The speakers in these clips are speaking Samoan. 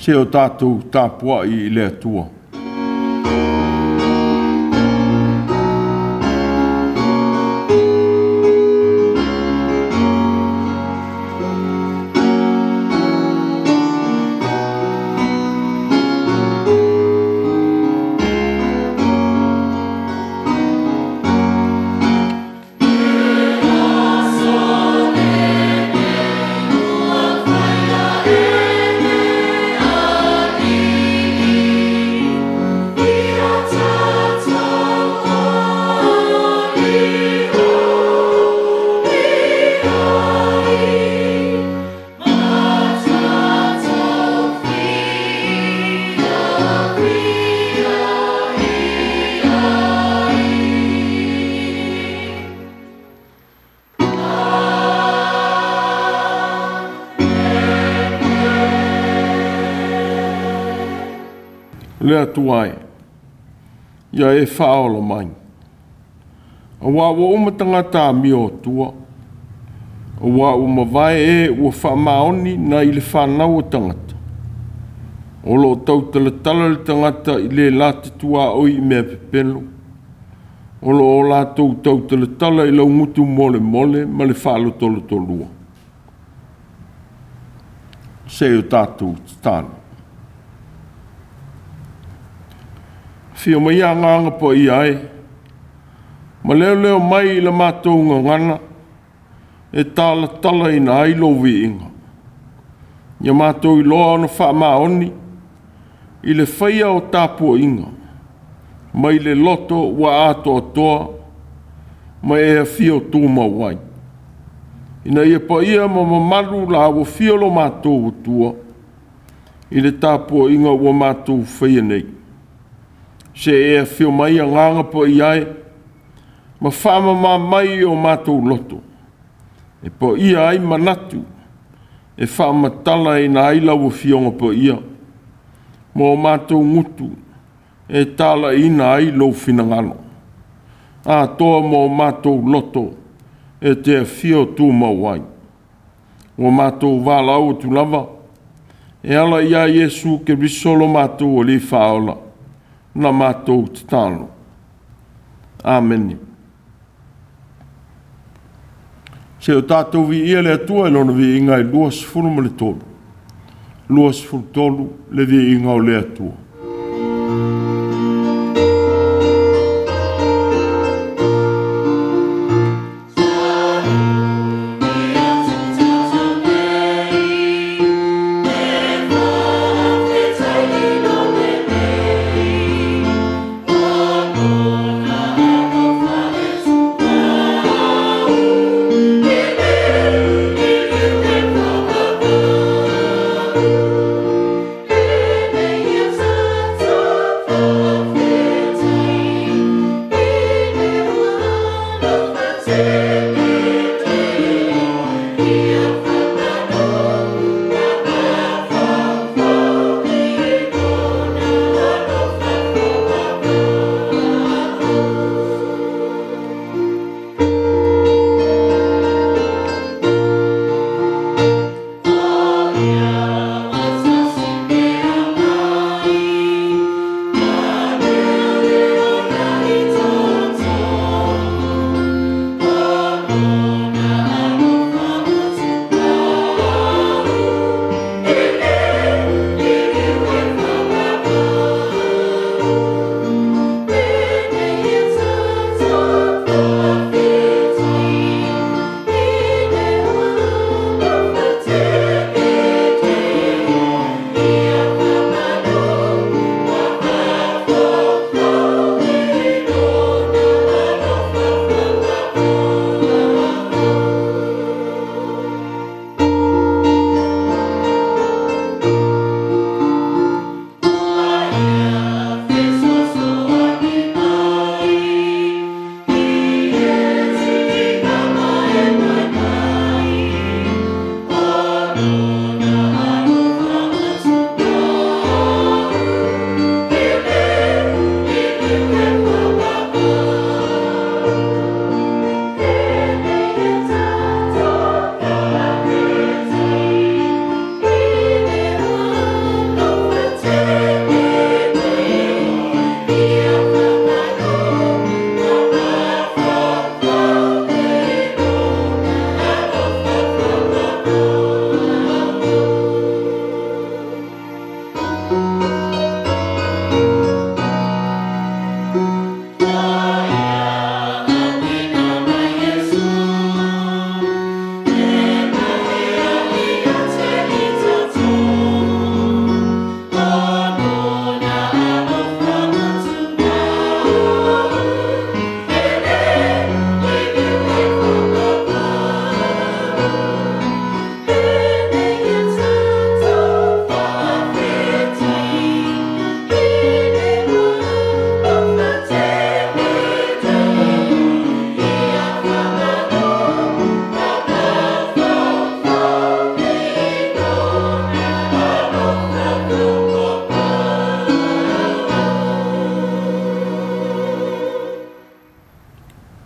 Se o tatou tapuai i le Atua. Le Atua e, ia e faaola mai. Aua ua uma tagata amio atua, aua ua mavae e ua faamaoni nai le fanau o tagata. O lo o tautalatala le tagata i le la te tuaoi i mea pepelo, o lo o latou tautalatala i laugutu molemole ma le faalotolotolua. Se o tatou tatalo. Afio mai Agaga Paia e, ma leoleo mai i la matou gagana e talatalaina ai lou viiga. Ia matou iloa ona faamaoni i le faia o tapuaiga mai le loto ua atoatoa ma e afio tumau ai. Ina ia paia ma mamalu la ua afio lo matou Atua i le tapuaiga ua matou faia nei. Se e afio mai Agaga Paia e, ma faamama mai o matou loto, e paia ai manatu e faamatalaina ai lau Afioga Paia ma o matou gutu e talaiina ai lou finagalo, atoa ma o matou loto e te afio tumau ai. Ua matou valaau atu lava e ala ia Iesu Keriso lo matou Alii Faaola, na matou tatalo. Amene. Se o tatou viia le Atua i lona viiga e 23. 23 le viiga o le Atua.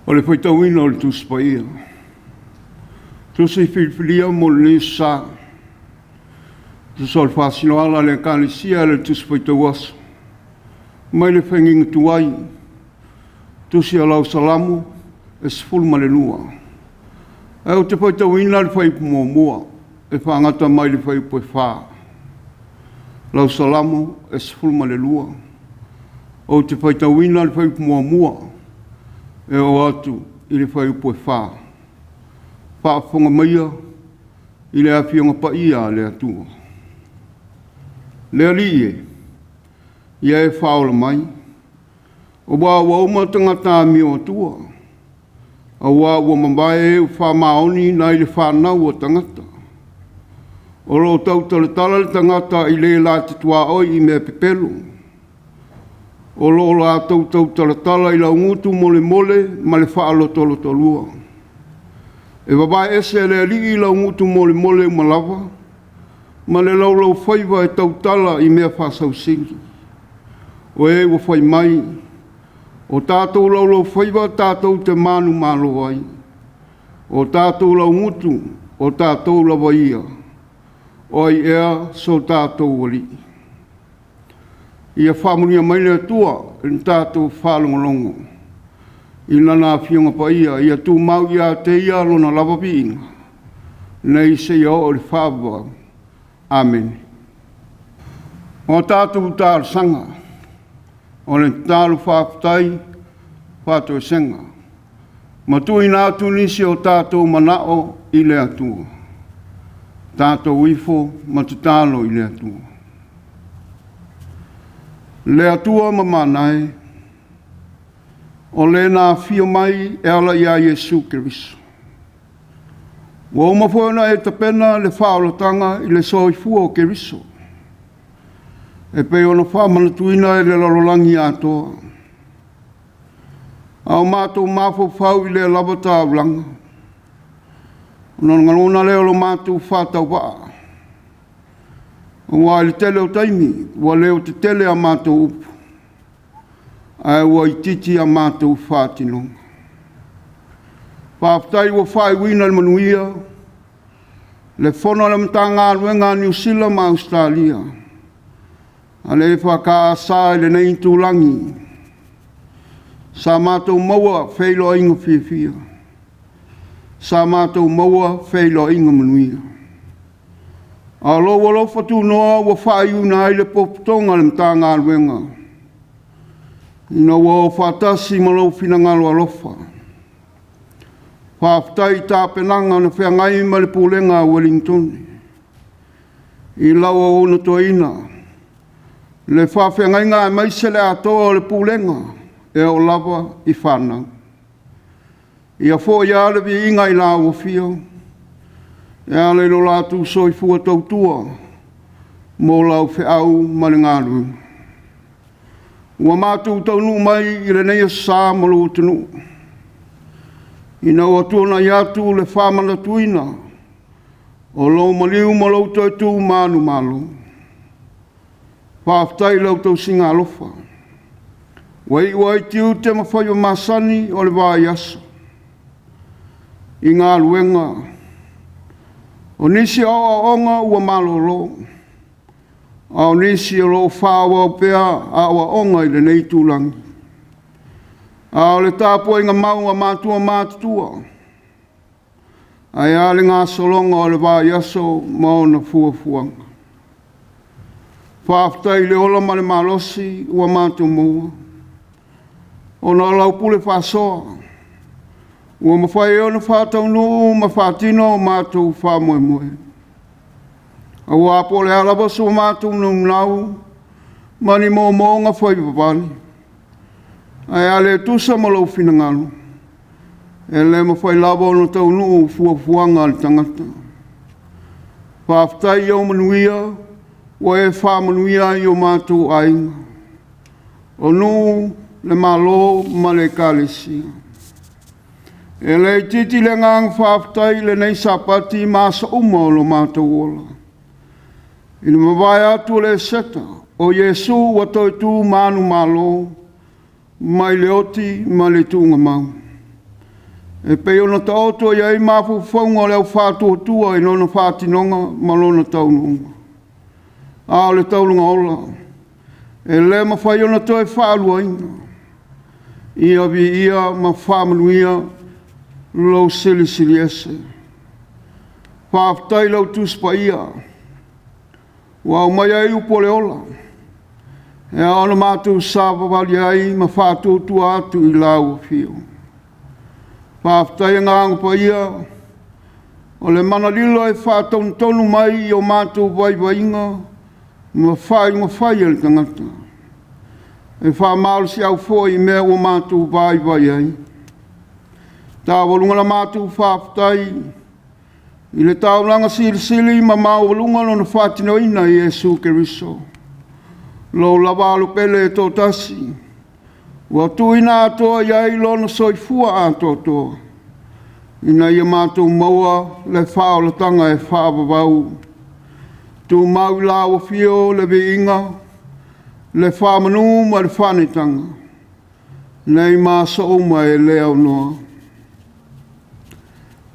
O le faitauina o le Tusi Paia, Tusi filifilia mo lenei aso Sa, tusa o le faasinoala a le Ekalesia e ala i le Tusi Faitau Aso, mai le faigina tuai, Tusi o lau Salamo e 12. Ae ou te faitauina le fuaiupu muamua e faagata mai le fuaiupu e 4. Lau Salamo e 12. Ou te faitauina le fuaiupu muamua e oo atu i le fuaiupu e 4. Faafofoga maia i le Afioga Paia a le Atua. Le Alii e, ia e faaola mai, aua ua uma tagata amio atua, aua ua mavae e faamaoni nai le fanau a tagata. O lo o tautalatala le tagata i le la te tuaoi i mea pepelo. O lo o latou tautalatala i laugutu molemole ma le faalotolotolua. E vavae ese e le Alii laugutu molemole uma lava ma le laulaufaiva e tautala i mea faasausili. O e ua fai mai, “O tatou laulaufaiva tatou te manumalo ai, o tatou laugutu, o tatou lava ia, o ai ea so tatou alii?” Ia faamanuia mai le Atua i le tatou faalogologo i Lana Afioga Paia, ia tumau ia te Ia Lona lava viiga, nei seia oo i le faavavau. Amene. O a tatou talosaga, o le tatalo faafetai faatoesega, ma tuuina atu nisi o tatou manao i le Atua. Tatou ifo ma tatalo i le Atua. Le Atua mamana e, o Le na afio mai e ala ia Iesu Keriso. Ua uma foi ona e tapena le faaolataga i le soifua o Keriso, e pei ona faamanatuina e le lalolagi atoa. A o matou mafaufau i lea lava taulaga, ona lagona lea o lo matou faatauvaa, aua i le tele o taimi ua leo tetele a matou upu, ae ua itiiti a matou faatinoga. Faafetai ua faaiuina i le manuia le fono a le Matagaluega a Niu Sila ma Ausetalia a le EFKS i lenei itulagi. Sa matou maua feiloaiga fiafia, sa matou maua feiloaiga manuia. A o lou alofa tunoa ua faaiuina ai le potopotoga a le Matagaluega ina ua o faatasi ma lou finagalo alofa. Faafetai i tapenaga na feagai ma le Pulega a Ueligitone i lau auauna toeaina, le faafeagaiga aemaise le atoa o le Pulega e oo lava i fanau. Ia foi lava le viiga i lau Afio e ala i lo latou soifua tautua mo lau feau ma le galuega. Ua matou taunuu mai i lenei Aso Sa ma lou atunuu, ina ua tuanai atu le faamanatuina o lou maliu ma lou toe tu manumalo. Faafetai i lau tausiga alofa ua iu ai tiute ma faiva masani o le vaiaso i galuega. O nisi o aoaoga ua malolo, a o nisi o lo o faaauau pea aoaoga i lenei itulagi. A o le tapuaiga mau a matua matutua, ae a le gasologa o le vaiaso ma ona fuafuaga. Faafetai i le ola ma le malosi ua matou maua, ona o lau pule faasoa ua mafai ai ona faataunuu ma faatino o matou faamoemoe. Aua po o le a lava so matou naunau ma ni moomooga faivavale, ae a le tusa ma lou finagalo, e le mafai lava ona taunuu fuafuaga a le tagata. Faafetai i ou manuia ua e faamanuia ai i o matou aiga, o nuu, le Malo ma le Ekalesia. E le itiiti le agaga faafetai i lenei Sapati ma aso uma o lo matou ola. I le mavae atu o le Eseta, o Iesu ua toe tu manumalo mai le oti ma le tuugamau, e pei ona taoto i ai mafaufauga o le au faatuatua i lona faatinoga ma lona taunuuga. A o le taulaga ola, e le mafai ona toe faaluaina. Ia viia ma faamanuia lou Silisili Ese. Faafetai i lau Tusi Paia ua aumaia ai upu o le ola e ao ona matou savavali ai ma faatuatua atu i lau afio. Faafetai Agaga Paia, o le mana lilo e faatonutonu mai i o matou vaivaiga ma faaiuga fai a le tagata. E faamalosiau foi i mea ua matou vaivai ai. Taualuga la matou faafetai i le taulaga silisili ma maualuga lona faatinoina e Iesu Keriso, lou lava Alo pele e toatasi, ua tuuina atoa i ai lona soifua atoatoa, ina ia matou maua le faaolataga e faavavau. Tumau i lau afio le viiga, le faamanu ma le faaneetaga, nei ma aso uma e le aunoa.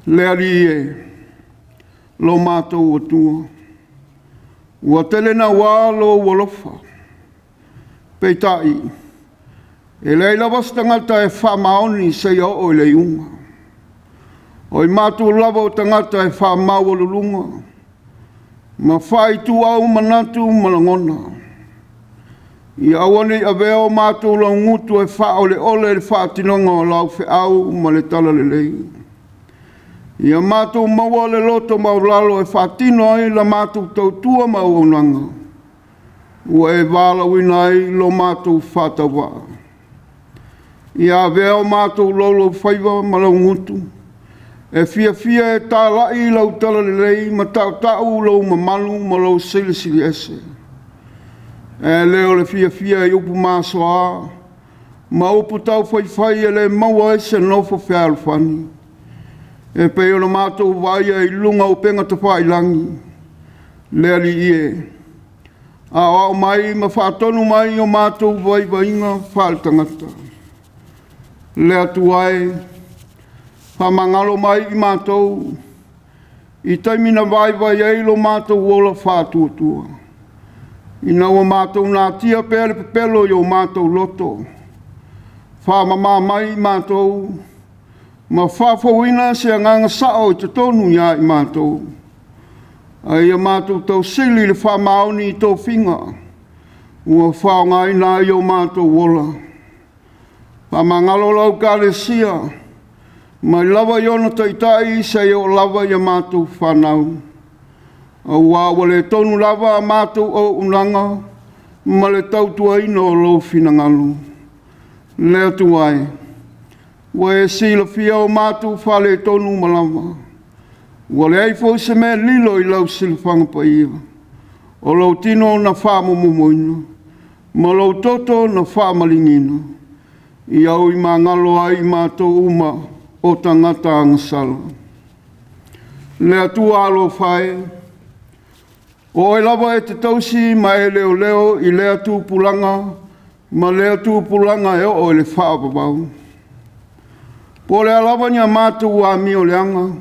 Le Alii e, lo matou Atua, ua tele naua lou alofa, peitai, e leai lava se tagata e faamaoni seia oo i le iuga. O i matou lava o tagata e faamaualuluga ma faaituau manatu ma lagona. Ia aua ne i avea o matou laugutu e faaoleole i le faatinoga o lau feau ma le talalelei. Ia matou maua le loto maualalo e faatino ai la matou tautua ma auaunaga ua e valaauina ai lo matou faatauvaa. Ia avea o matou loulou faiva ma laugutu e fiafia e talai lau talalelei ma tautau lou mamalu ma lou Silisili Ese. Ae le o le fiafia i upu masoa ma upu taufaifai e le maua ai se nofo fealofani, e pei ona matou vaaia i luga o upega tafailagi. Le Alii e, aoao mai ma faatonu mai i o matou vaivaiga faaletagata. Le Atua e, faamagalo mai i matou i taimi na vaivai ai lo matou ola faatuatua, ina ua matou natia pea le pepelo i o matou loto. Faamama mai i matou ma faafouina se agaga sao i totonu ia i matou, a ia matou tausili i le faamaoni i tofiga ua faaaogaina ai o matou ola. Faamagalo lau Ekalesia mai lava i ona taitai seia oo lava ia matou fanau, aua ua le tonu lava a matou auaunaga ma le tautuaina o lou finagalo. Le Atua e, ua e silafia o matou faaletonu uma lava, ua leai foi se mea lilo i lau silafaga paia. O lou tino na faamomomoina ma lou toto na faamaliniina, ia ui magalo ai i matou uma o tagata agasala. Le Atua alofa e, o oe lava e te tausi ma e leoleo i lea tupulaga ma lea tupulaga e oo i le faavavau. Po o le a lava ni a matou amioleaga,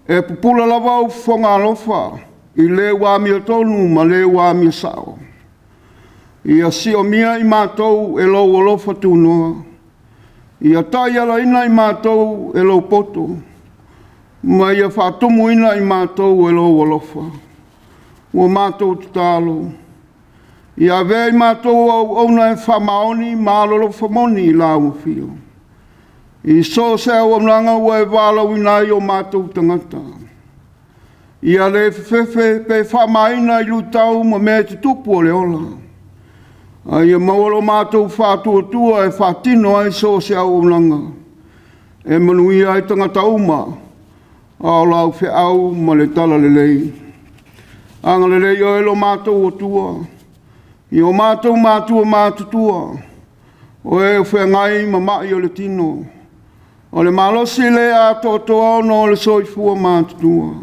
e pupula lava ou fofoga alofa i le ua amiotonu ma le ua amio sao. Ia siomia i matou e lou alofa tunoa, ia taialaina i matou e lou poto, ma ia faatumuina i matou e lou alofa. Ua matou tatalo. Ia avea i matou o auauna e faamaoni ma alolofa moni i lau afio. I so o se auaunaga ua e valaauina ai o matou tagata. Ia le fefefe pe faamaina i luitau ma mea e tutupu o le ola, a ia maua lo matou faatuatua e faatino ai so o se auaunaga e manuia ai tagata uma, a o lau feau ma le talalelei. Agalelei oe lo matou Atua i o matou matua matutua, o e o feagai ma mai o le tino, o le malosi le atoatoa ona o le soifua matutua.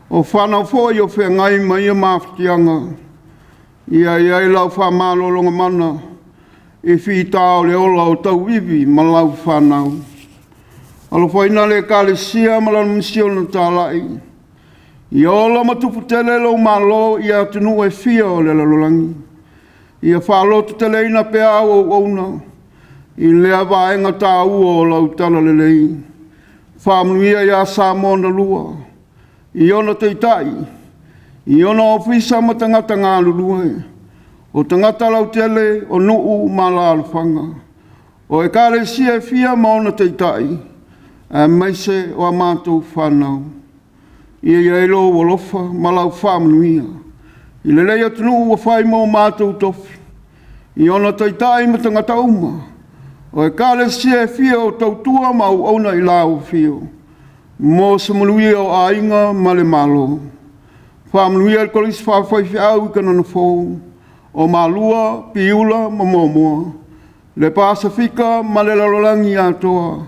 O fanau foi o feagai ma ia mafatiaga, ia i ai lau faamalologa mana i fita o le ola o tauivi ma laufanau. Alofaina le Ekalesia ma lana misiona talai, ia ola ma tupu tele lou Malo i atunuu e fia o le lalolagi. Ia faalototeleina pea au auauna i lea vaega taua o lau talalelei. Faamanuia ia Samoa na lua, i ona taitai, i ona ofisa ma tagata galulue, o tagata lautele, o nuu ma alaalafaga, o ekalesia e fia ma ona taitai, aemaise o a matou fanau. Ia i ai lou alofa ma lau faamanuia i lenei atunuu ua fai ma o matou tofi, i ona taitai ma tagata uma, o ekalesia e fia o tautua ma auauna i lau afio, mo se manuia o aiga ma le Malo. Faamanuia i le Kolisi Faafaifeau i Kanana Fou o Malua, Piula ma Moamoa, le Pasefika ma le lalolagi atoa,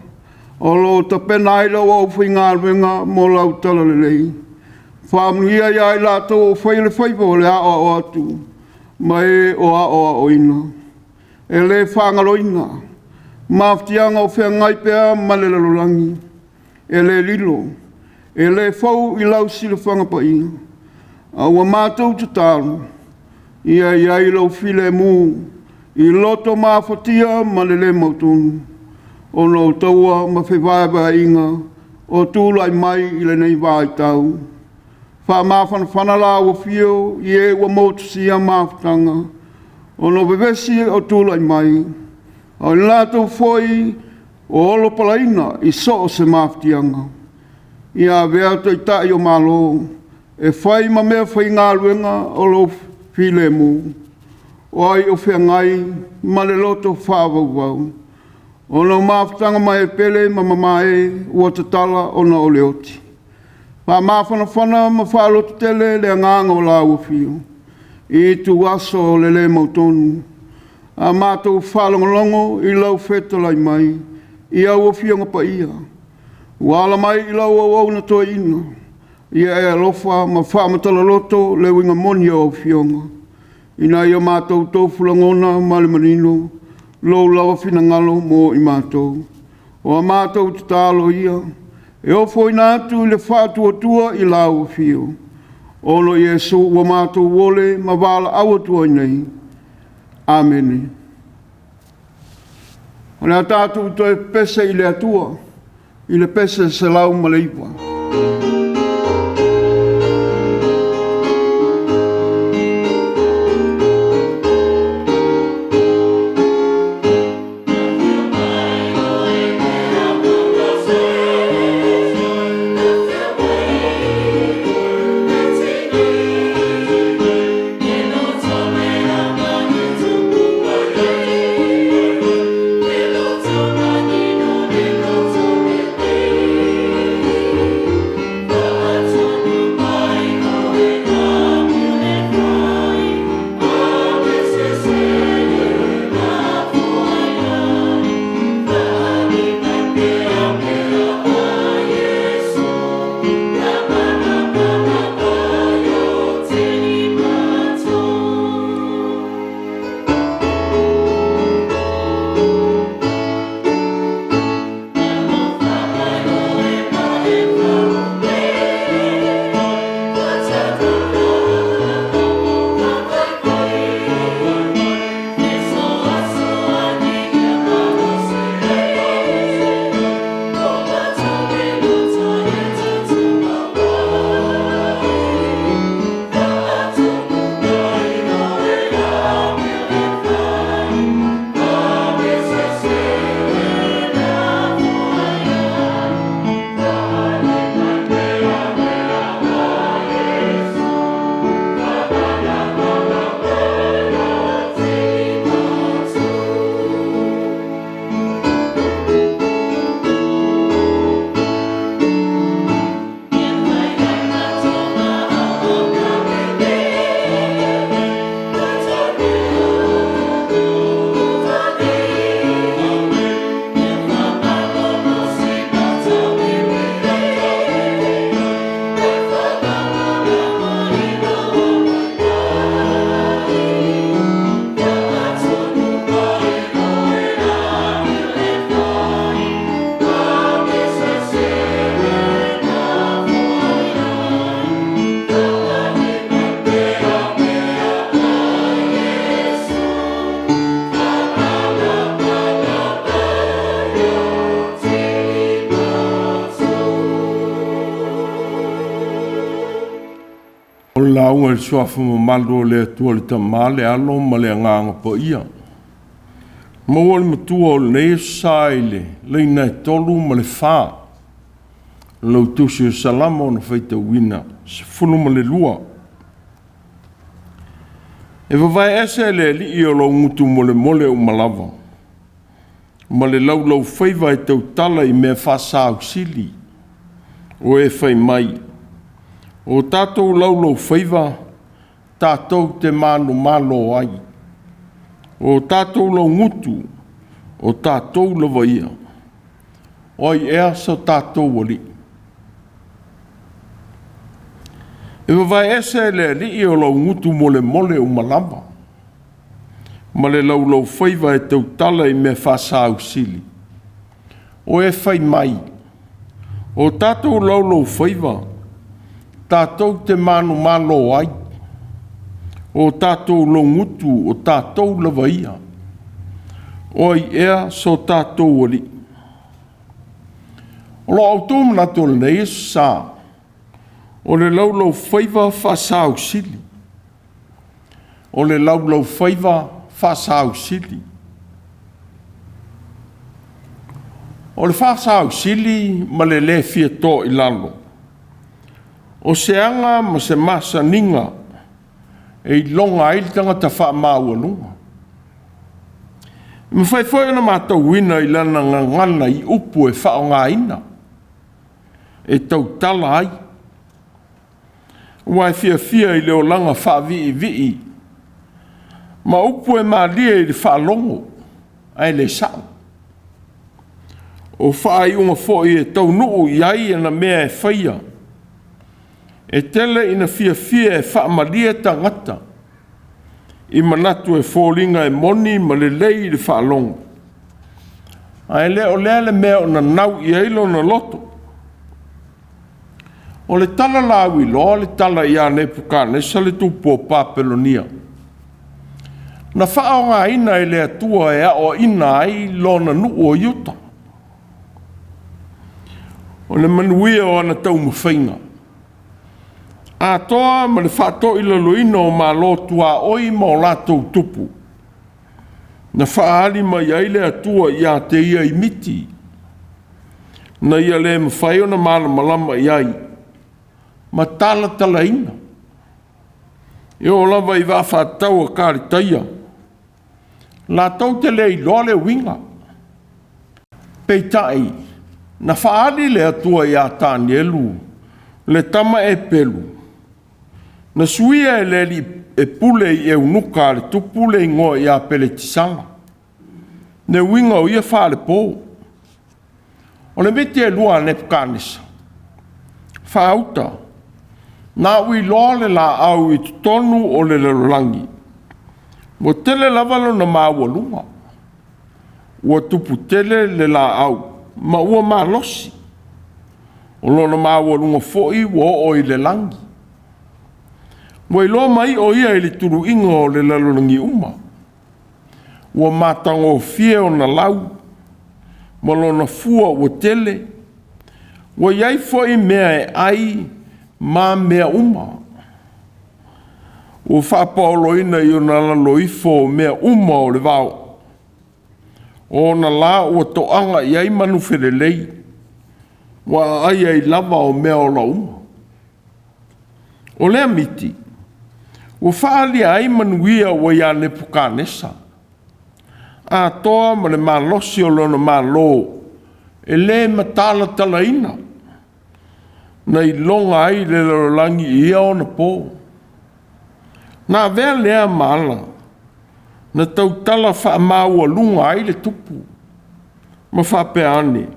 o lo o tapena ai lau aufaigaluega mo lau talalelei. Faamanuia ia i latou o faia le faiva o le aoao atu ma e o aoaoina. E le faagaloina mafatiaga o feagai pea ma le lalolagi, e le lilo, e le fou i lau silafaga paia, a ua matou tatalo, ia i ai lou filemu i loto mafatia ma le le mautonu ona o taua ma fevaevaeaiga o tulai mai i lenei vaitau. Faamafanafana lau afio i e ua motusia mafutaga ona o vevesi o tulai mai, o i latou foi o olopalaina i so o se mafatiaga. Ia avea Taitai o Malo e fai ma meafaigaluega o lou filemu, o ai o feagai ma le loto faavauvau ona o mafutaga maepele ma mamae ua tatala ona o le oti. Faamafanafana ma faalototele le agaga o lau Afio i ituaso o le le mautonu, a matou faalogologo i lau fetalai mai i au Afioga Paia ua ala mai i lau auauna toeaina. Ia e alofa ma faamatala loto le uiga moni o au Afioga ina ia matou tofu lagona ma le manino lou lava finagalo mo i matou. O a matou tatalo ia e ofoina atu i le faatuatua i lau afio, ona o Iesu ua matou ole ma valaau atu ai nei. Amene. O le a tatou toe pepese i le Atua i le pese 109. Lauga i le Suafa mamalu o le Atua le Tama, le Alo ma le Agaga Paia. Maua le matua o lenei aso sa i le laina e 3 ma le 4. Lau tusi o Salamo na faitauina 12. E vavae ese le alii o lou gutu molemole uma lava, ma le laulaufaiva e tautala i mea faasausili, o e fai mai, o tatou laulaufaiva tatou te manumalo ai, o tatou laugutu, o tatou lava ia, o ai ea so tatou alii? E vavae ese le alii o laugutu molemole uma lava, ma le laulaufaiva e tautala i mea faasausili, o e fai mai, o tatou laulaufaiva tatou te manumalo ai, o tatou laugutu, o tatou lava ia, o ai ea so tatou alii? O lou autu manatu o lenei aso sa, o le laulaufaiva faasausili. O le laulaufaiva faasausili. O le faasausili ma le le fia to i lalo, o se aga ma se masaniga e iloga ai le tagata faamaualuga. E mafai foi ona matauina i lana gagana i upu e faaaogaina, e tautala ai, ua e fiafia i le olaga faaviivii ma upu e malie i le faalogo ae le sao. O faaiuga foi e taunuu i ai ana mea e faia, e tele ina fiafia e faamalie tagata i manatu e foliga e moni ma lelei i le faalogo, ae le o lea le mea o nanau i ai lona loto. O le tala lauiloa le tala ia Nepukanesa le tupu o Papelonia, na faaaogaina e le Atua e aoaina ai lona nuu o Iuta. O le manuia o ana taumafaiga, atoa ma le faatoilaloina o Malo tuaoi ma o latou tupu, na faaali mai ai le Atua ia te ia i miti, na ia le mafai ona malamalama i ai ma talatalaina. E oo lava i vaa faatatau a Kalitaia, latou te le iloa le uiga. Peitai, na faaali le Atua ia Tanielu, le tama Eperu, na suia e le alii e pule i eunuka a le tupu le igoa ia Peletisala, le uiga o ia faalepo. O le miti e lua a Nepukanesa, faauta, na uiloa le laau i totonu o le lalolagi, ua tele lava lona maualuga, ua tupu tele le laau ma ua malosi, o lona maualuga foi ua oo i le lagi. Ua iloa mai o ia i le tuluiga o le lalolagi uma, ua matagofie ona lau, ma lona fua ua tele, ua i ai foi mea e ai ma mea uma. Ua faapaoloina i ona lalo ifo o mea uma o le vao. O ona la ua toaga i ai manufelelei, ua aai ai lava o mea ola uma. O lea miti, ua faaalia ai manuia ua ia Nepukanesa, atoa ma le malosi o lona Malo e le matalatalaina, na iloga ai le lalolagi i ia ona po. Na avea lea ma ala, na tautala faamaualuga ai le tupu, ma faapea ane,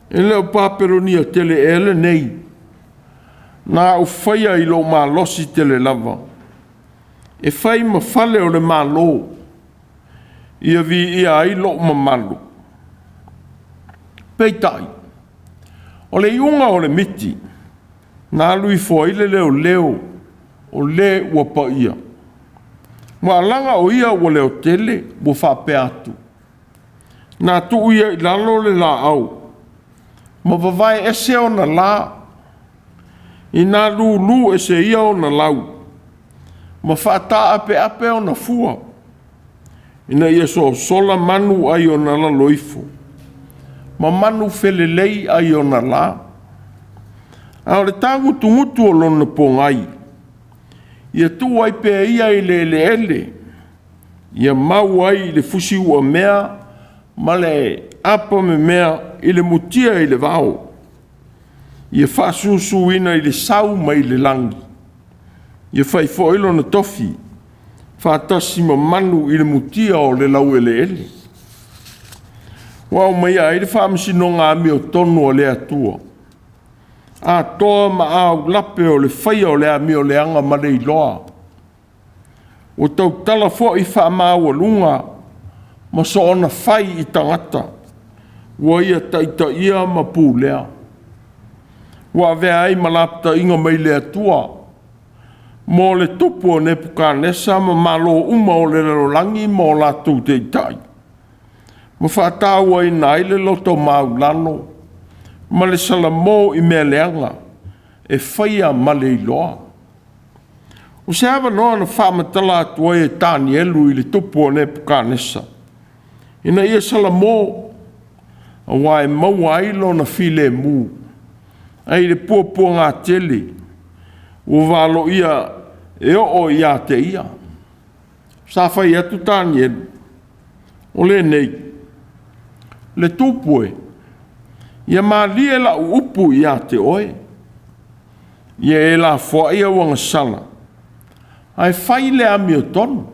e le o Papelonia tele ea lenei, na au faia i lou malosi tele lava, e fai ma fale o le Malo, ia viia ai lou mamalu. Peitai, o le iuga o le miti, na alu ifo ai le leoleo o le ua paia. Ua alaga o ia ua leotele, ua faapea atu, na tuu ia i lalo le laau, ma vavae ese ona la, Inā lūlū ese ia ona lau, ma faataapeape ona fua, ina ia sosola manu ai ona lalo ifo, ma manu felelei ai ona lā. A o le tagutugutu o lona pogai, ia tuu ai pea ia i le eleele, ia mau ai i le fusi uamea ma le apamemea i le mutia i le vao, ia faasusuina i le sau mai le lagi, ia fai foi lona tofi faatasi ma manu i le mutia o le laueleele. Ua aumaia ai le faamasinoga amiotonu a le Atua, atoa ma aulape o le faia o le amioleaga ma le iloa. Ua tautala foi faamaualuga ma soona fai i tagata ua ia taitaia ma pulea. Ua avea ai ma lapataiga mai le Atua mo le tupu o Nepukanesa ma malo uma o le lalolagi ma o latou taitai, ma faatauaina ai le loto maualalo ma le salamo i mea leaga e faia ma le iloa. O se avanoa na faamatala atu ai e Tanielu i le tupu o Nepukanesa, ina ia salamo, aua e maua ai lona filemu, ae i le puapuagatele ua valoia e oo ia te ia. Sa fai atu Tanielu, o lenei, le tupu e, ia malie lau upu ia te oe, ia e lafoai au agasala, ae fai le amiotonu.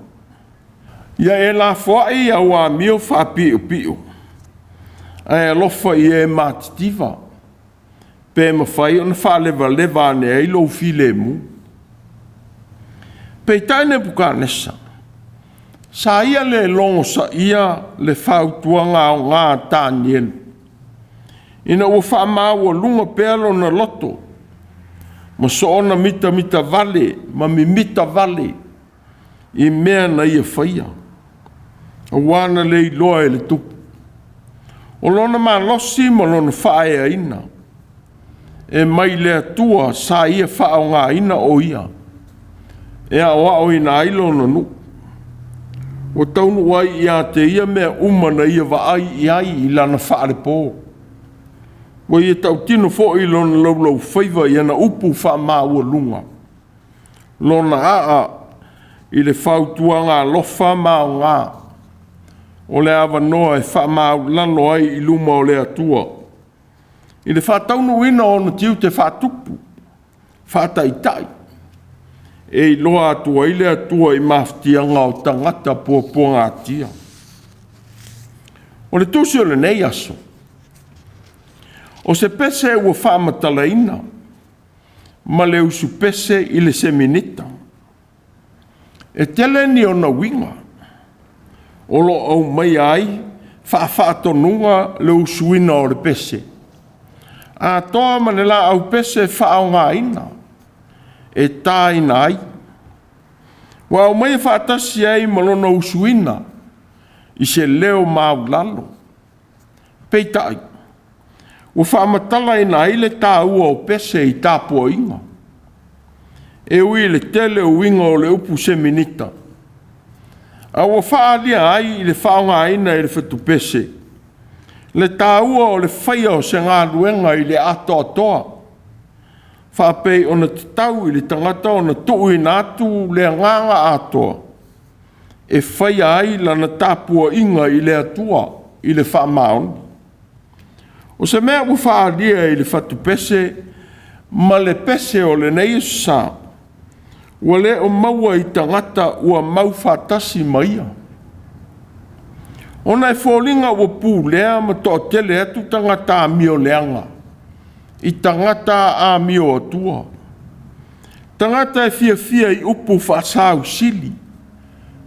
Ia e lafoai au amio faapiopio, ae alofa i e matitiva, pe mafai ona faalevaleva ane ai lou filemu. Peitai Nepukanesa, sa ia le logosaia le fautuaga aoga a Tanielu, ina ua faamaualuga pea lona loto, ma soona mitamitavale ma mimitavale i mea na ia faia, aua na le iloa e le tupu. O lona malosi ma lona faaeaina, e mai le Atua sa ia faaaogaina o ia, e aoaoina ai lona nuu. Ua taunuu ai ia te ia mea uma na ia vaai i ai i lana faalepo. Ua ia tautino foi lona laulaufaiva i ana upu faamaualuga, lona aa i le fautuaga alofa ma aoga, o le avanoa e faamaualalo ai i luma o le Atua, i le faataunuuina o ona tiute faatupu, faataitai, e iloa atu ai le Atua i mafatiaga o tagata puapuagatia. O le tusi o lenei aso, o se pese ua faamatalaina ma le usupese i le seminita. E tele ni ona uiga o lo o aumaia ai faafaatonuga le usuina o le pese, atoa ma le laau pese faaaogaina e taina ai. Ua aumaia faatasi ai ma lona usuina i se leo maualalo. Peitai, ua faamatalaina ai le taua o pese i tapuaiga. E ui i le tele o uiga o le upu seminita, a ua faaalia ai i le faaaogaina e le fatupese le taua o le faia o se galuega i le atoatoa, faapei ona tatau i le tagata ona tuuina atu le agaga atoa e faia ai lana tapuaiga i le Atua i le faamaoni. O se mea ua faaalia i le fatupese ma le pese o lenei aso sa, ua le o maua i tagata ua mau faatasi ma ia, ona e foliga ua pulea ma toatele atu tagata amioleaga i tagata amioatua, tagata e fiafia i upu faasausili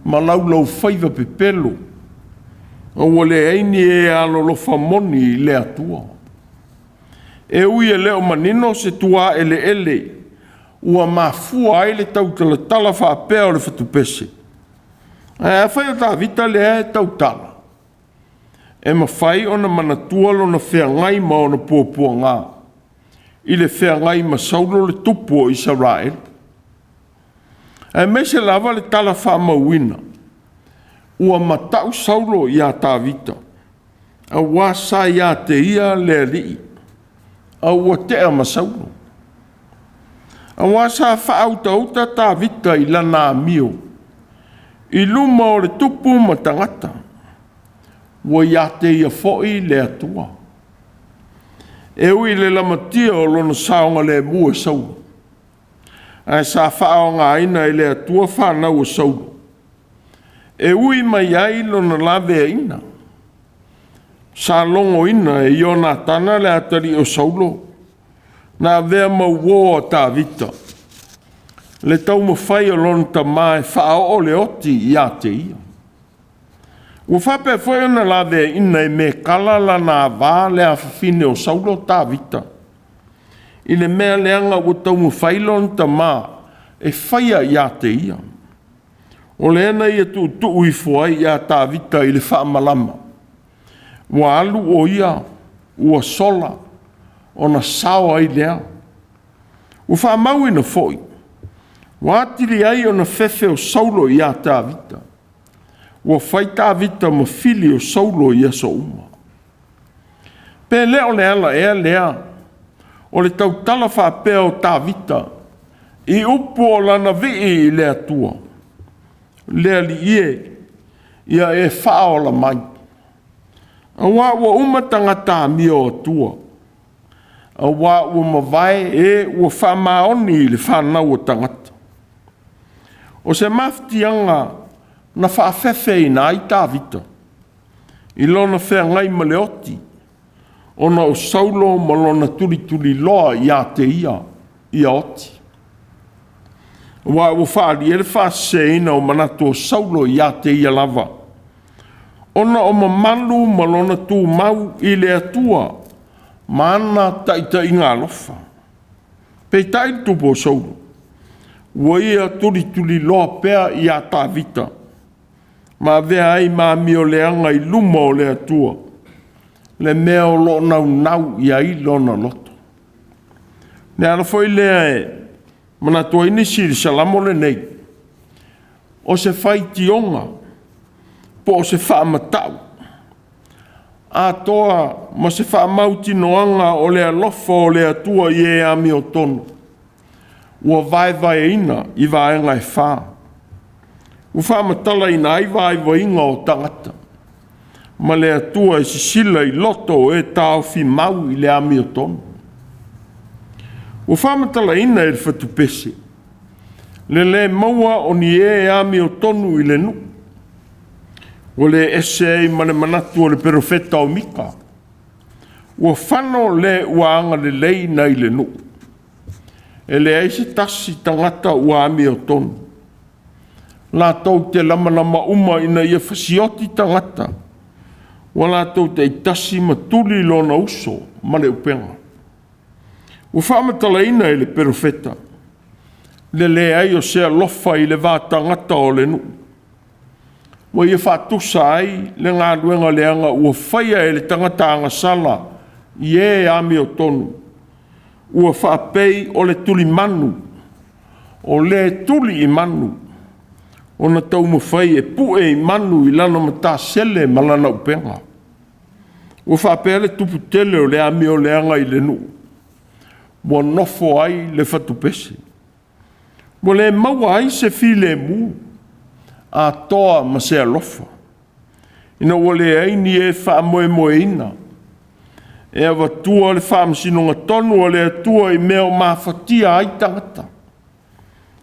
ma laulaufaiva pepelo, a ua leai ni e alolofa moni i le Atua. E ui e le o manino se tuaeleele ua mafua ai le tautalatala faapea o le fatupese, ae afai o Tavita lea e tautala, e mafai ona manatua lona feagai ma ona puapuaga. i le feagai ma Saulo le tupu o Isaraelu. Aemaise lava le tala faamauina, ua mata'u Saulo iā Tavita, auā sa ia te ia le Alii, a ua tea ma Saulo. Auā sa faautauta Tavita i lana amio i luma o le tupu ma tagata, ua ia te ia foi le Atua. E ui i le lamatia o lona saogalemu e Saulo, ae sa faaaogaina e le Atua fanau a Saulo, e ui mai ai lona laveaiina. Sa logoina e Ionatana le atalii o Saulo, na avea ma uō a Tavita, le taumafai o lona tamā e faaoo le oti ia te ia. Ua faapea foi ona laveaiina e Mekala lana avā le afafine o Saulo Tavita, i le mea leaga ua taumafai lona tamā e faia ia te ia. O lea na ia tuutuu ifo ai ia Tavita i le faamalama, ua alu o ia ua sola, ona sao ai lea. Ua faamauina foi, ua atili ai ona fefe o Saulo ia Tavita, ua fai Tavita ma fili o Saulo i aso uma. Pe le o le ala ea lea o le tautala faapea o Tavita i upu o lana vii i le Atua, le Alii e, ia e faaola mai, auā ua uma tagata amio atua, auā ua mavae e ua faamaoni i le fanau a tagata. O se mafatiaga na faafefeina ai Tavita i lona feagai ma le oti, ona o Saulo ma lona tulituliloa ia te ia ia oti. Aua ua faaalia le faaseseina o manatu o Saulo ia te ia lava, ona o mamalu ma lona tumau i le Atua ma ana taitaiga alofa. Peitai le tupu o Saulo, ua ia tulituliloa pea ia Tavita, ma avea ai ma amioleaga i luma o le Atua, le mea o lo o naunau i ai lona loto. Le ala foi lea e manatu ai nisi i le Salamo lenei, o se faitioga po o se faamatau, atoa ma se faamautinoaga o le alofa o le Atua i e amiotonu, ua vaevaeina i vaega e 4, ua faamatalaina ai vaivaiga o tagata, ma le Atua e sisila i loto o e taofi mau i le amiotonu. Ua faamatalaina e le fatupese le lē maua o ni e amiotonu i le nuu, ua le ese ai ma le manatu o le perofeta o Mika, ua fano le ua agalelei nai le nuu, e leai se tasi tagata ua amiotonu. Latou te lamalama uma ina ia fasioti tagata, ua latou taitasi ma tuli lona uso ma le upega. Ua faamatalaina e le perofeta le leai o se alofa i le va tagata o le nuu, ua ia faatusa ai le galuega leaga ua faia e le tagata agasala i e amiotonu, ua faapei o le tulimanu o le tuli i manu, ona taumafai e pue i manu i lana matasele ma lana upega. Ua faapea le tupu tele o le amioleaga i le nuu, ua nofo ai le fatupese, ua le maua ai se filemu atoa ma se alofa, ina ua leai ni e faamoemoeina e avatua le faamasinoga tonu a le Atua i mea o mafatia ai tagata,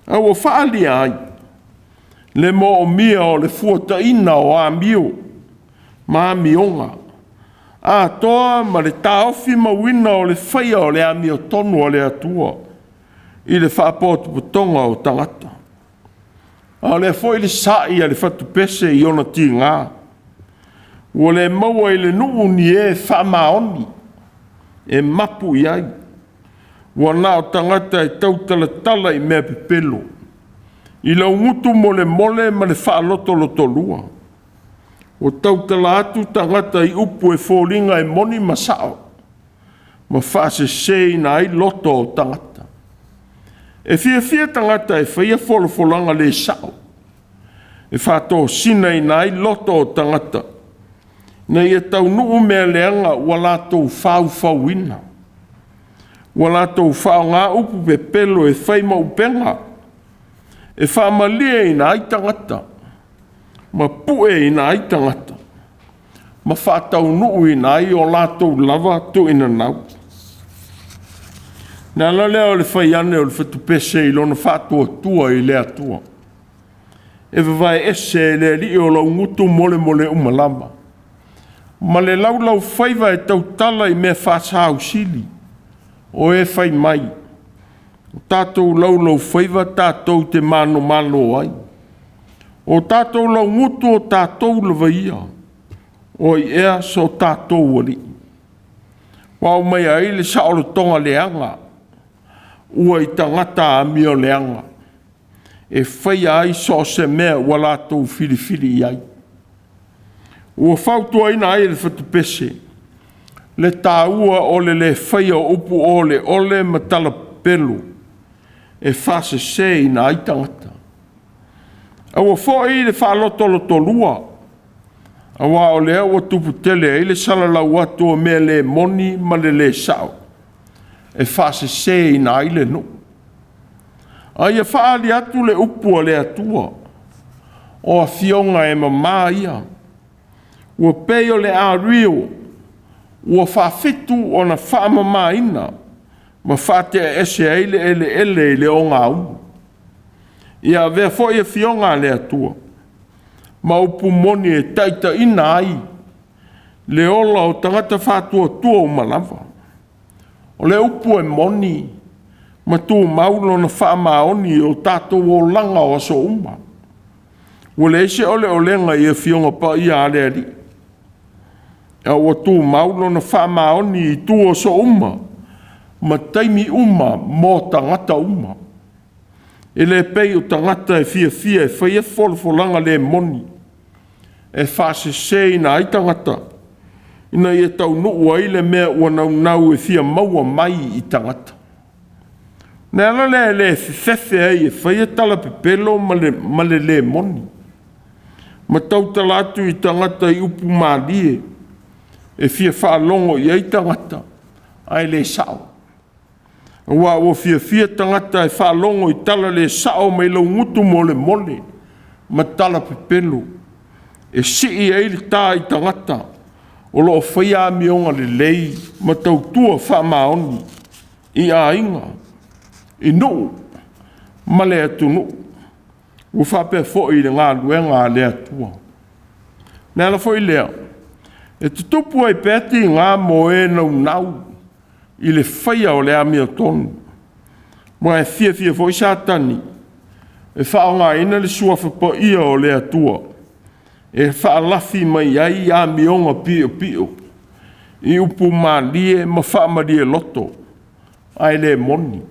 a ua faaalia ai le moomia o le fuataina o amio ma amioga, atoa ma le taofi mauina o le faia o le amiotonu a le Atua i le faapotopotoga o tagata. A o lea foi le sa'i a le fatupese i ona tiga, ua le maua i le nuu ni e faamaoni e mapu i ai, ua na o tagata e tautalatala i mea pepelo, i laugutu molemole ma le faalotolotolua. Ua tautala atu tagata i upu e foliga e moni ma sao, ma faaseseina ai loto o tagata. E fiafia tagata e faia folafolaga le sao, e faatosinaina ai loto o tagata, ina ia taunuu mea leaga ua latou faufauina. Ua latou faaaoga upu pepelo e fai ma upega, e faamalieina ai tagata, ma pueina ai tagata, ma faataunuuina ai o latou lava tuuinanau. O le ala lea o le fai ane o le fatupese i lona faatuatua i le Atua, e vavae ese e le Alii o lou gutu molemole uma lava, ma le laulaufaiva e tautala i mea faasausili, o e fai mai, o tatou laulaufaiva tatou te manomano ai. O tatou laugutu o tatou lava ia, o ai ea so tatou alii? Ua aumaia ai le saolotoga leaga ua i tagata amioleaga, e faia ai so o se mea ua latou filifili i ai. Ua fautuaina ai e le fatupese le taua o le le faia o upu oleole ma tala pepelo e faaseseina ai tagata. Aua foi le faalotolotolua, aua o lea ua tupu tele ai le salalau atu o mea le moni ma le le sao, e faaseseina ai le nuu. A ia faaali atu le upu a le Atua, o afioga e mama ia, ua pei o le ario ua faafitu ona faamamaina ma faatea ese ai le eleele i le ogaumu. Ia avea foi afioga a le Atua ma upu moni e taitaiina ai le ola o tagata faatuatua uma lava. O le upu e moni ma tumau lona faamaoni i o tatou olaga o aso uma. Ua leai se oleolega i Afioga Paia a le Alii, a ua tumau lona faamaoni i itu aso uma ma taimi uma mo tagata uma. E le pei o tagata e fiafia e faia folafolaga le moni, e faaseseina ai tagata, ina ia taunuu ai le mea ua naunau e fia maua mai i tagata. O le ala lea e le fefefe ai e faia tala pepelo ma le le moni, ma tautala atu i tagata i upu malie e fia faalogo i ai tagata, ae le sao. Aua ua fiafia tagata e faalogo i tala le sao mai laugutu molemole ma tala pepelo, e sii ai le ta i tagata o lo o faia amioga lelei ma tautua faamaoni i aiga, i nuu ma le atunuu, ua faapea foi i le galuega a le Atua. O le ala foi lea e tutupu ai pea tiga mo e naunau i le faia o le amiotonu, aua e fiafia foi Satani e faaaogaina le suafa paia o le Atua e faalafi mai ai amioga piopio i upu malie ma faamalie loto, ae le moni.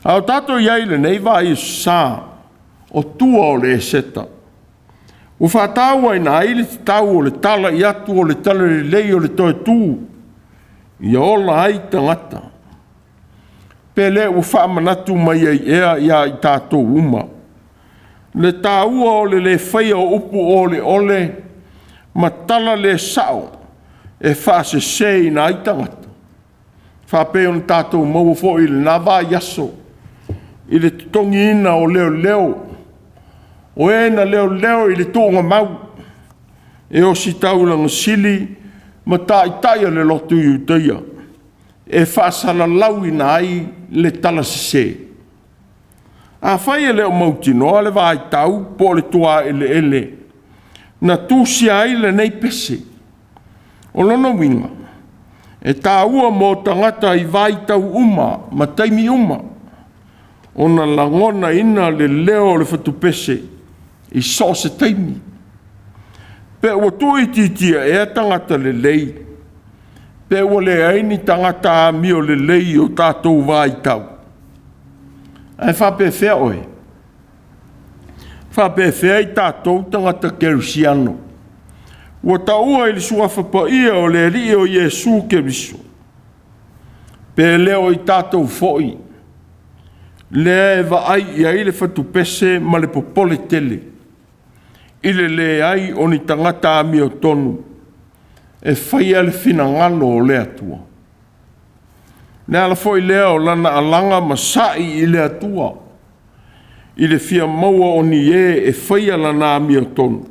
A o tatou i ai i lenei vaiaso o tua o le Eseta, ua faatauaina ai le tatau o le talai atu o le talalelei o le toe tu, ia ola ai tagata. Pe le ua faamanatu mai ai ea ia i tatou uma le taua o le le faia o upu oleole ma tala le sao e faaseseina ai tagata, faapei ona tatou maua foi i lena vaiaso i le totogiina o leoleo, o e na leoleo i le tuugamau e ositaulaga sili ma taitai o le lotu Iutaia e faasalalauina ai le tala sese. Afai e le o mautinoa le vaitau po o le tuaeleele na tusia ai lenei pese, o lona uiga, e taua mo tagata i vaitau uma ma taimi uma ona lagonaina le leo o le fatupese i so o se taimi. Pe ua tuuitiitia ea tagata lelei, pe ua leai ni tagata amio lelei i o tatou vaitau. Ae faapefea oe? Faapefea i tatou tagata kerisiano? Ua taua i le suafa paia o le Alii o Iesu Keriso. Pe le o i tatou foi lea e vaai i ai le fatupese ma le popole tele i le leai o ni tagata amiotonu e faia le finagalo o le Atua. Le ala foi lea o lana alaga ma sa'i i le Atua i le fia maua o ni e e faia lana amiotonu,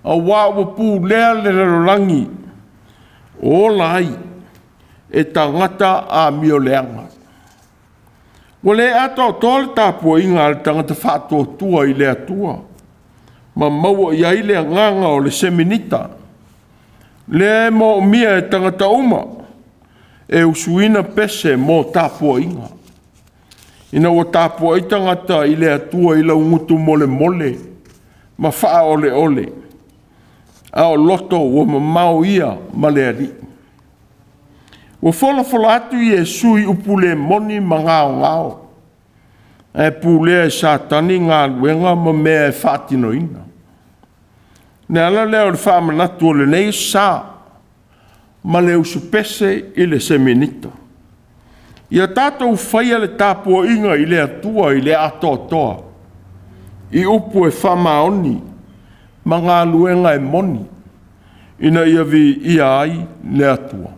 auā ua pulea le lalolagi o ola ai e tagata amioleaga. Ua le atoatoa le tapuaiga a le tagata faatuatua i le Atua ma maua i ai le agaga o le seminita, lea e moomia e tagata uma e usuina pese mo tapuaiga. Ina ua tapuai tagata i le Atua i laugutu molemole ma faaoleole, a o loto ua mamao ia ma le Alii. Ua folafola atu Iesu i upu le moni ma gaogao, ae pulea e Satani galuega ma mea e faatinoina. O le ala lea o le faamanatu o lenei sa ma le usupese i le seminita. Ia tatou faia le tapuaiga i le Atua i le atoatoa, i upu e faamaoni ma galuega e moni, ina ia viia ai le Atua.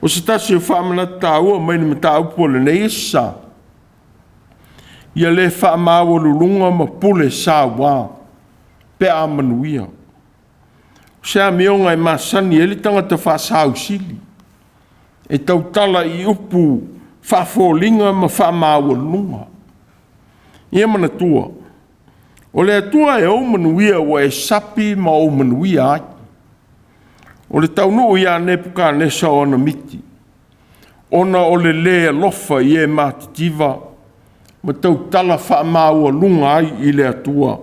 O se tasi o faamanatu taua mai le mataupu o lenei aso Sa, ia le faamaualuluga ma pule saua pe a manuia. O se amioga e masani ai le tagata faasausili, e tautala i upu faafoliga ma faamaualuluga. Ia manatua, o le Atua e ou manuia ua e sapi ma ou manuia ai. O le taunuu ia Nepukanesa o ana miti, ona o le lē alofa i e matitiva ma tautala faamaualuga ai i le Atua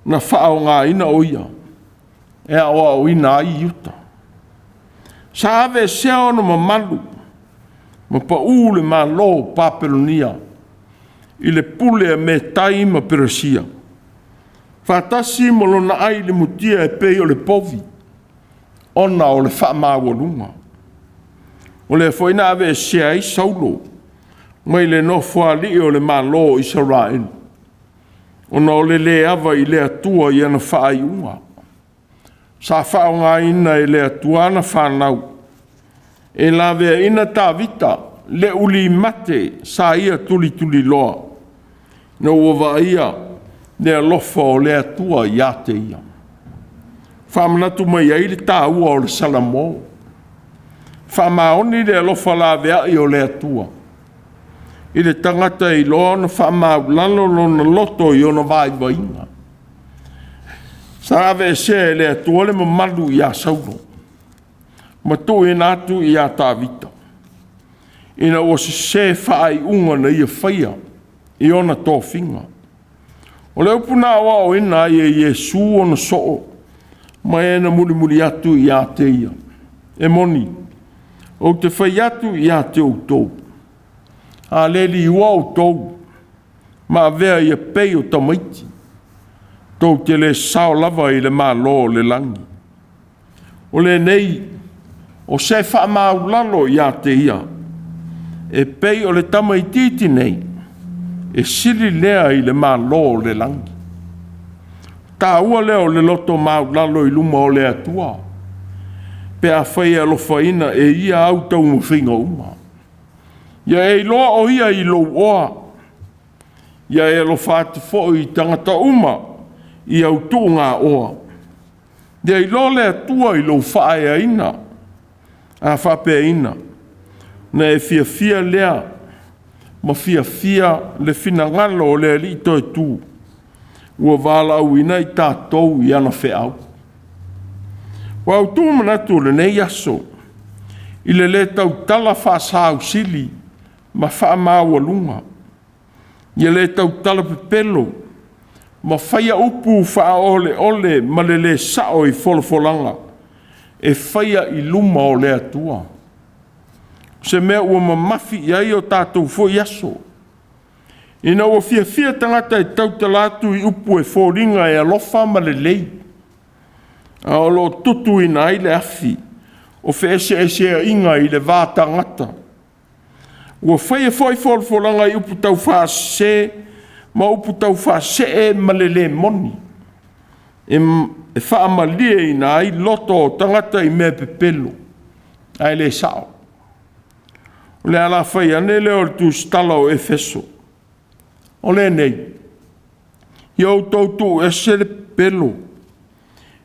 na faaaogaina o ia e aoaoina ai Iuta. Sa aveesea ona mamalu ma pau le Malo o Papelonia i le pule a Metai ma Peresia, faatasi ma lona ai limutia e pei o le povi, ona o le faamaualuga. O lea foi na aveesea ai Saulo mai le nofoalii o le Malo o Isaraelu, ona o le le ava i le Atua i ana faaiuga. Sa faaaogaina e le Atua ana fanau e laveaina Tavita, le ulimate sa ia tulituliloa, ina ua vaaia le alofa o le Atua ia te ia. Faamanatu mai ai le taua o le Salamo. Faamaoni le alofa laveai o le Atua i le tagata e iloa ona faamaualalo lona loto i ona vaivaiga. Sa aveesea e le Atua le mamalu ia Saulo ma tuuina atu ia Tavita, ina ua sese faaiuga na ia faia i ona tofiga. O le upu na aoaoina ai e Iesu ona soo ma e na mulimuli atu ia te ia, e moni, ou te fai atu ia te outou, a le liua outou ma avea ia pei o tamaiti, tou te le sao lava i le Malo o le lagi. O lenei, o se faamaulalo ia te ia, e pei o le tamaitiiti nei, e sili lea i le Malo o le lagi. Taua lea o le loto maualalo i luma o le Atua, pe afai e alofaina e ia au taumafaiga uma. Ia e iloa o ia i lou oa, ia e alofa atu foi i tagata uma i au tuugaoa. Ia iloa le Atua i lou faaeaina, a faapeaina, ona e fiafia lea ma fiafia le finagalo o le Alii toe tu, ua valaauina i tatou i ana feau. Ua autu manatu o lenei aso i le le tautala faasausili ma faamaualuga, ia le tautala pepelo ma faia upu faaoleole ma le le sao i folafolaga e faia i luma o le Atua. O se mea ua mamafi i ai o tatou foi aso, ina ua fiafia tagata e tautala atu i upu e foliga e alofa ma lelei, a o lo o tutuina ai le afi o feeseeseaiga i le va tagata. Ua faia foi folafolaga i upu taufaasese ma upu taufaasee ma le le moni, e faamalieina ai loto o tagata i mea pepelo, ae le sao. O le ala fai ane lea o le tusitala o Efeso. O lenei, ia outou tuuese le pepelo,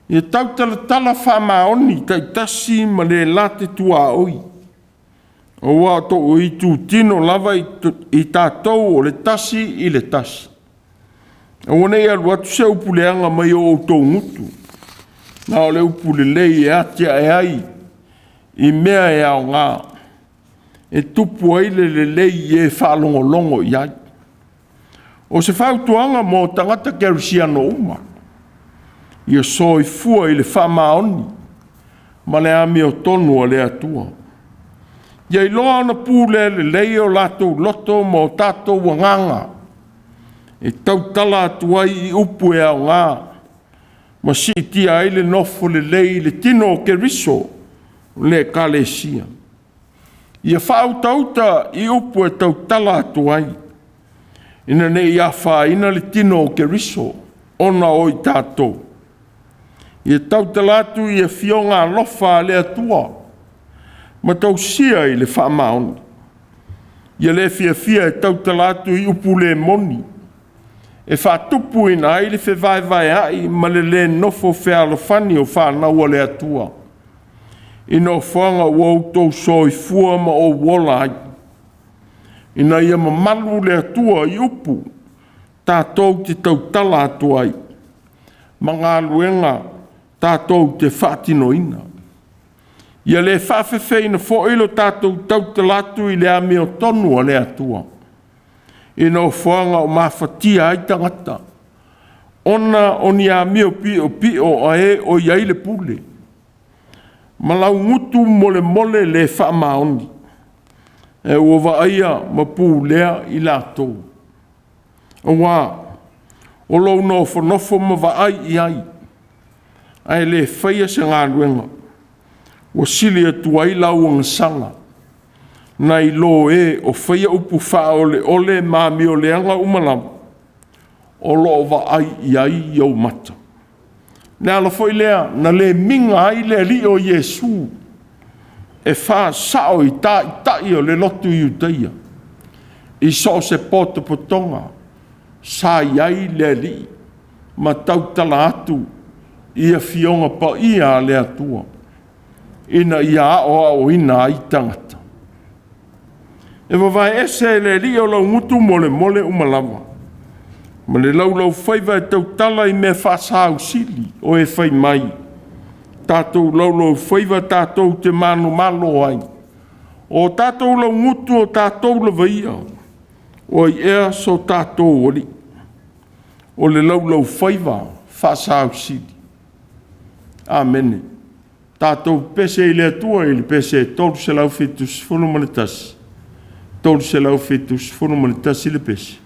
ia tautalatala faamaoni taitasi ma le la te tuaoi, aua o itutino lava i tatou o le tasi i le tasi. Aua ne i alu atu se upu leaga mai o outou gutu, a o le upu lelei e atiae ai i mea e aoga, e tupu ai le lelei i e faalogologo i ai. O se fautuaga mo tagata kerisiano uma, ia soifua i le faamaoni ma le amiotonu a le Atua. Ia iloa ona pulea lelei o latou loto ma o tatou agaga, e tautala atu ai i upu e aoga ma siitia ai le nofo lelei i le tino o Keriso o le Ekalesia. Ia faautauta i upu e tautala atu ai, ina ne i afaina le tino o Keriso ona o i tatou. Ia tautala atu i afioga alofa a le Atua ma tausia i le faamaoni. Ia le fiafia e tautala atu i upu le moni, e faatupuina ai le fevaevaea'i ma le le nofo fealofani o fanau a le Atua, i nofoaga ua outou soifua ma ou ola ai, ina ia mamalu le Atua i upu tatou te tautala atu ai ma galuega tatou te faatinoina. Ia le faafefeina foi lo tatou tautala atu i le amiotonu a le Atua, i nofoaga o mafatia ai tagata, ona o ni amio piopio a e o i ai le pule, ma laugutu molemole le faamaoni, ae ua vaaia ma pulea i latou. Aua o lou nofonofo ma vaai i ai, ae le faia se galuega, ua sili atu ai lau agasala nai lo e o faia upu faaoleole ma amioleaga uma lava, o lo o vaai i ai ou mata. O le ala foi lea na le miga ai le Alii o Iesu e faasao i taitai o le lotu Iutaia i so o se potopotoga sa i ai le Alii ma tautala atu i Afioga Paia a le Atua ina ia aoaoina ai tagata. E vavae ese e le Alii o laugutu molemole uma lava, ma le laulaufaiva e tautala i mea faasausili o e fai mai, tatou laulaufaiva tatou te malomalo ai. O tatou laugutu o tatou lava ia, o ai ea so tatou alii? O le laulaufaiva faasausili. Amene. Tatou pese i le Atua i le pese 371, 371 le pese.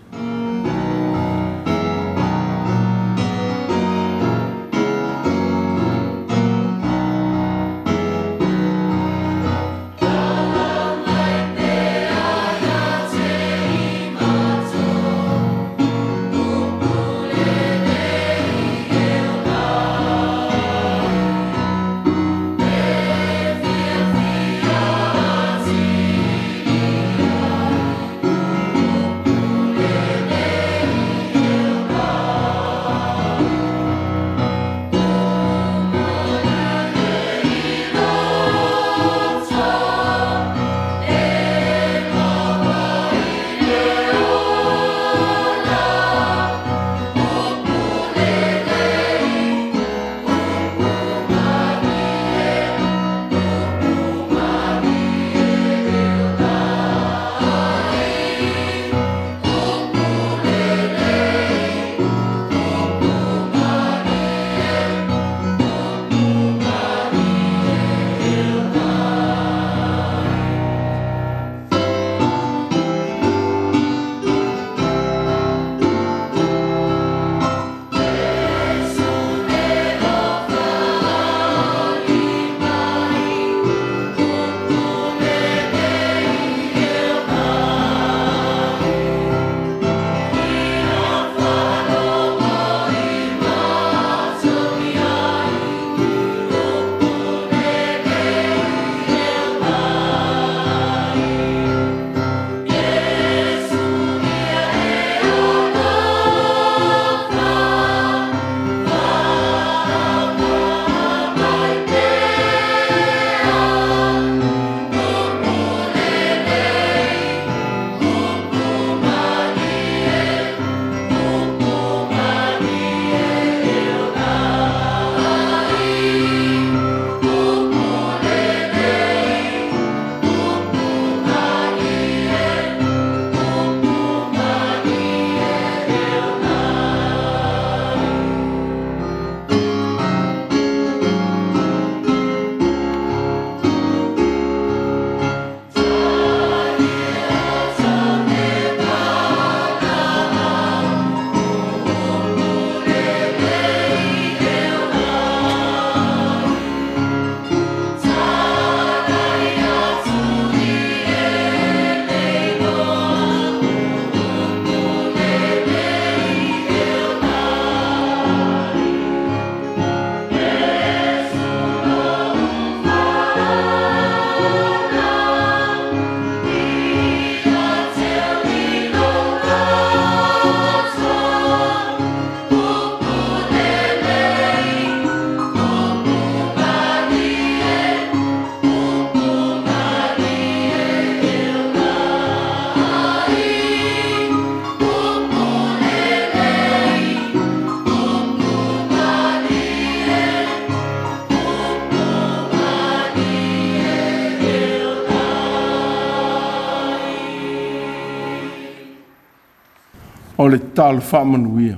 O le tatalo faamanuia.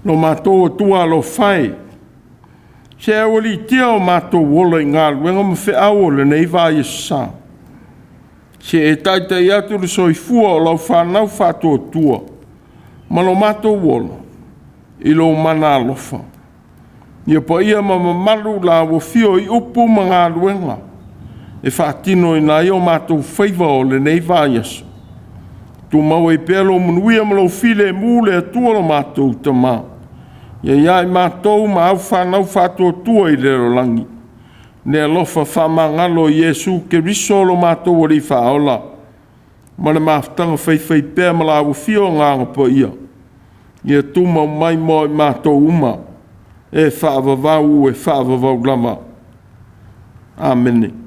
Lo matou Atua alofa e, se aualiitia o matou ola i galuega ma feau o lenei vaiaso sa, se e taitai atu le soifua o lau fanau faatuatua ma lo matou ola i lou mana alofa. Ia paia ma mamalu la ua afio i upu ma galuega e faatinoina ai o matou faiva o lenei vaiaso. Tumau ai pea lou manuia ma lou filemu le Atua lo matou Tama, ia ia i matou ma au fanau faatuatua i le lalolagi, le alofa faamagalo o Iesu Keriso lo matou Alii Faaola, ma le mafutaga faifaipea ma la ua afio Agaga Paia, ia tumau mai mo i matou uma, e faavavau, e faavavau lava. Amene.